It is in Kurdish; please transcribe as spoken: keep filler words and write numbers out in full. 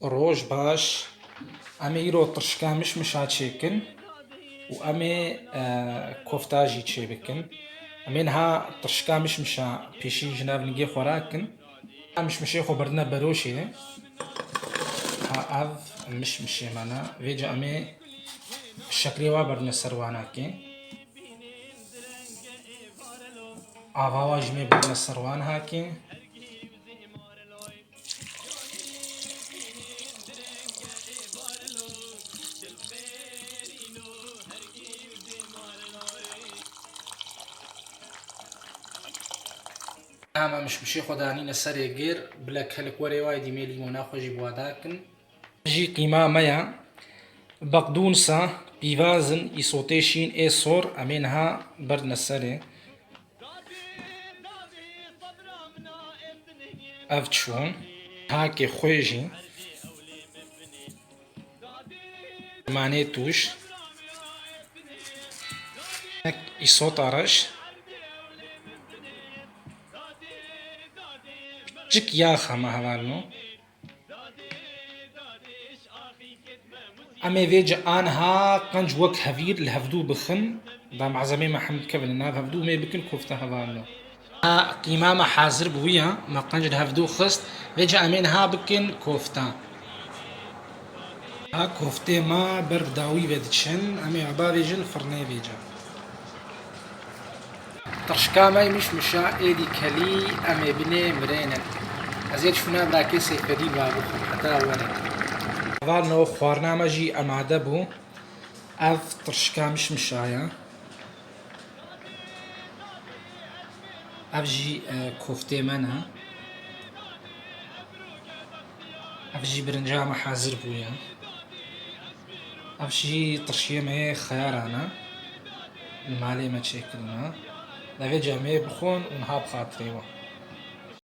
Roj baş. Em ê îro tirşika mişmişa çêkin û em ê, e, kofta jî çêbikin. Em ê niha tirşika mişmişa pêşî ji nav lingê xwe rakin. Em mişmişê xwe berdine beroşê. Ha, ev mişmişê me ne. Vêca em ê şekrê wa berdine ser wanakê. Ava wa jî me berdine ser wanakê. Em mişmişê xwe danîne serê gêr, bila kelik were wayî dî me lîmona xwe jî bi wa dakin. Jî qîma me ya, beqdûnsa, pîvazin, îsotê şîn ê sor, em ê niha berdine serê. Ev çûn. Hakê xwê jî. Manê tûş. Ek îsota reş. Çik ya xema hevalno. Em ê vê ci aniha qenc wek hevîr li hevdû bixin, da malzemê me hemd kevin li nav hevdû, em ê bikin kofte hevalno. Ha, qîma me hazir bûye, me qenc li hevdû xist, vê ci em ê niha bikin kofte. Ha, koftê me ber bi dawî ve diçin, em ê eba vêjin firnê vêca. Tirşika me mişmişa êdî kelî em ê binê mirênin. Ez ê çûna birakê Seyfedîn va bixwim heta were. Hevalno, xwarina me jî emade bû. Ev tirşika mişmişa ye. Ev jî, e, koftê me ne. Ev jî birinca me hazir bûye. Ev jî tirşiyê me yê xeyaran e. Li malê me çêkirine. Devê cemê bixwin û niha bi xatirê we.